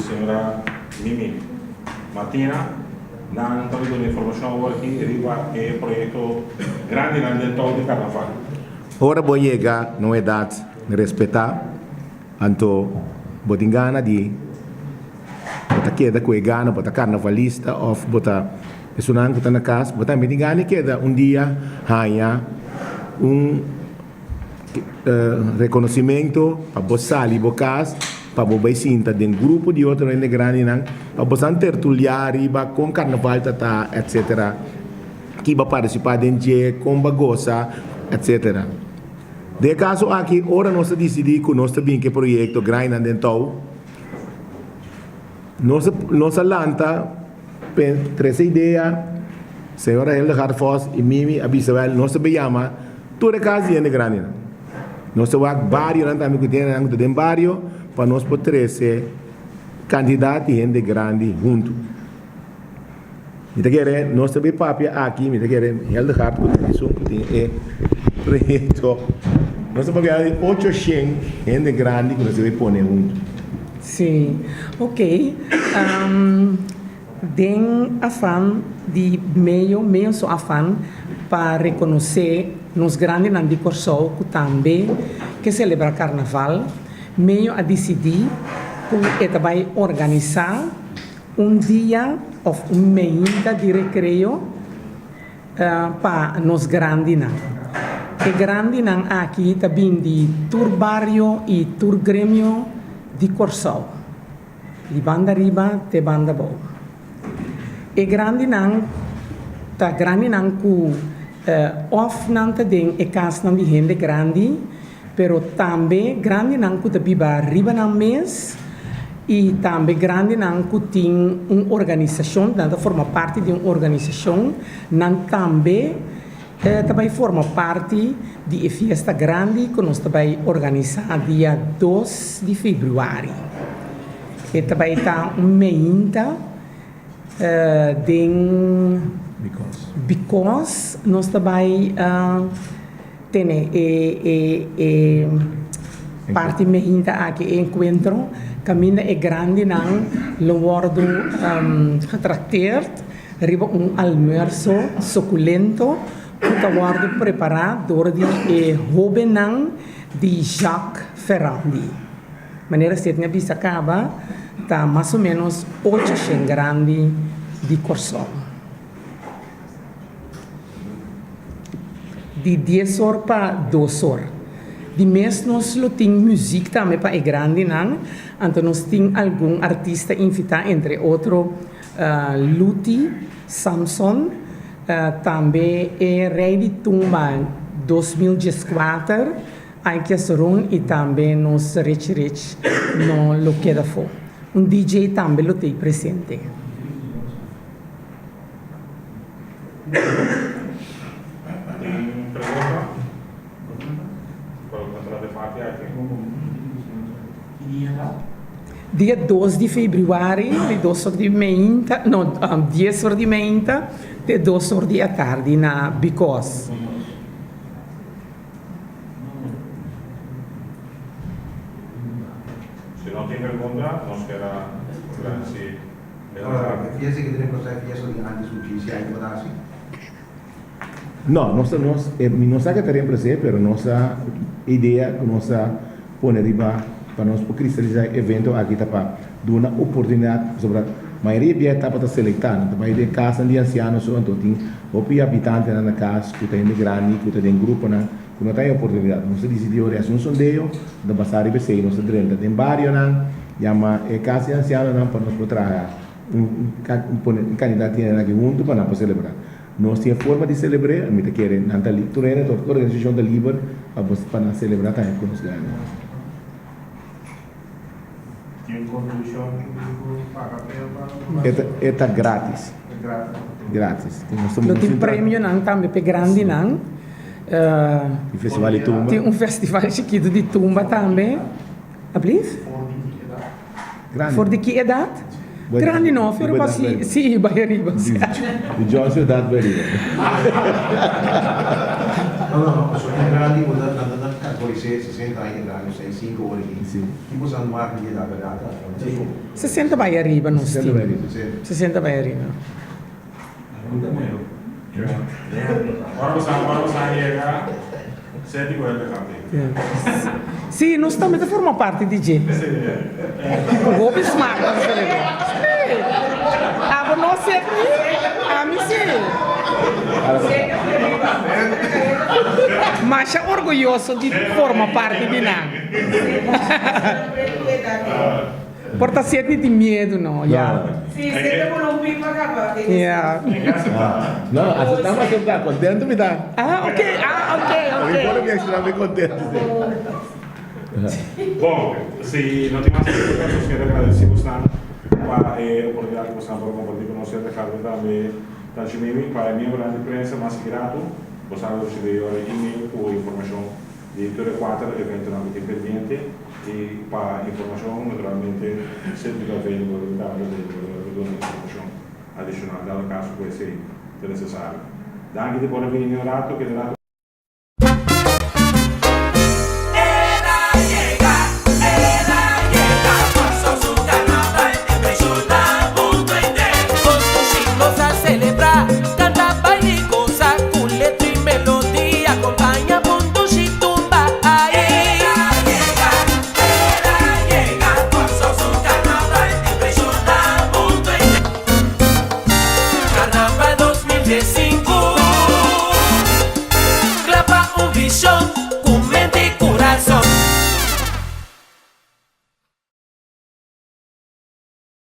señora Mimi Martina. Nan ta duna informashon awor aki riba e proyekto grandinan den tou di karnaval. Ora bo yega na un edat respetá, anto bo tin gana di bo ta keda ku e gana, bo ta karnavalista òf bo ta esunnan ku ta na kas, bo tambe tin gana di keda un dia haña un Reconocimento pa bo sali bo cas pa bo bay sinta den grupo di otro hende grandinan pa bosan tertulia riba con carnaval ta ta etc. Ki bo a participa den dje, con bo a goza etc. Den e caso aki ora nos a dicidi cu nos ta bin cu e proyecto Grandinan den Touw nos nos a lanta Trese idea, señora Hildegard Vos y Mimi a bisa wel nos ta bay yama tur e cas di hende grandinan. Nos ta wak barionan tambe cu tin hendenan cu ta den bario pa nos por trece cantidad di hende grandi hunto. Mi ta kere nos ta bay papia aki, mi ta kere Hildegard cu ta esun cu tin e proyecto. Nos ta papia di ocho shen hende grandi cu nos ta bay pone hunto. Sí, ok. Den afan di meio, meio su afan pa rekonosé nos grandinan di Kòrsou ku tambe ke selebrá karnaval, meio a disidí ku e ta bai organisá un dia òf un meinta di rekreo pa nos grandinan. E grandinan aki ta bin di tur bario i tur gremio di Kòrsou, di banda riba te banda bou. E grandinan ta grandinan ku òf nan ta den e kasnan di hende grandi, pero tambe grandinan ku ta biba riba nan mes i tambe grandinan ku tin un organisashon, nan ta forma parti di un organisashon, nan tambe ta bai forma parti di e fiesta grandi ku nos ta bai organisá dia dos di februari. E ta bai ta un meinta den Bikos nos ta bai. Tene e e e parti mehinta aki, e enkuentro, kaminda e grandinan lo wòrdu getrakteerd riba un almuerso sukulento ku ta wòrdu prepará dor di e hóbennan di Jacques Ferrandi. Manera Sidney a bisa kaba, ta mas o ménos ocho shen grandi di Kòrsou. Di dies or pa dos or. Di mes nos lo tin muziek tambe pa e grandinan, anto nos tin algun artista invitá entre otro Luti Samson, tambe e Rei di Tumba 2014, Aikia Sorun i tambe nos Rich Rich no lo keda afó. Un DJ tambe lo t'ei presente. Tin pregunta? Por contra de parti aki. Dia dos di februari di dos or di meinta, no, dies or di meinta te dos or di atardi na Bicos. Si no tin pregunta, nos kier a gradeci. E fiesta ki ta reemplasa e fiesta di antes ku GCI tabata hasi? No, nos ta nos mi no sa ke ta reemplasa pero nos a idea ku nos a pone riba pa nos por kristalisá e evento aki ta pa duna oportunidat pasobra mayoria bia e tabata selektá nan ta bai den kasnan di ansiano so anto tin hopi habitantenan na kas ku ta hende grandi ku ta den gruponan ku no ta haña oportunidat. Nos a disidí ora hasi un sondeo ta basá riba esei nos ta drenta den barionan. Yama e kas di ansianonan pa nos por traha un pone un kandidat di hende aki huntu pa nan por selebrá. Nos tin e forma di selebr'é, mi ta kere nan ta tur hende tur organisashon ta liber pa bo pa nan selebrá tambe ku nos grandi. Tin kontribushon ku paga p'e pa E ta e ta gratis. Gratis. Lo tin premionan tambe p'e grandinan. Tin festival di tumba. Tin un festival chikitu di tumba tambe. Ablief? For di ki edat? Grandi. For di ki edat? Grandi no, pero pa si si bai ariba. Di John su edat bai ariba. No, no, no, pasobra e grandi bo ta nan ta kategoris'é 60 aña grandi, osea e sinku ora aki. Si. Ki bo sa marka di edat bèrdat ta? 60 bai ariba nos tin. 60 bai ariba. 60 bai ariba. Ora bo sa, ora bo sa yega, seti ku el kante. Sí, nos tambe ta forma parti di dje. Ku hopi smak nos ta selebrá. Sí. Abo no seti? Ami sí. Masha orguyoso di forma parti di nan. Por ta seti tin miedu no, ya. Si, sete por un pipa caba. Ya. No, aceptamos acepta, contento mi ta. Ah, ok, ah, ok, ok. Mi pone mi extra mi contento si. Bon, si no tin mas pregunta nos kier agradeci bosnan pa e oportunidad cu bosnan por comparti cu nos Santa Carmen tambe Tanchi Mimi. Pa e miembronan di prensa mas grato bosnan lo ricibi ora e email cu informacion di tur e cuater eventonan cu tin pendiente. I pa informashon naturalmente semper ta available i ta available pa duna informashon adishonal dado kaso ku esei ta nesesario. Danki di por a bini un rato, keda rato.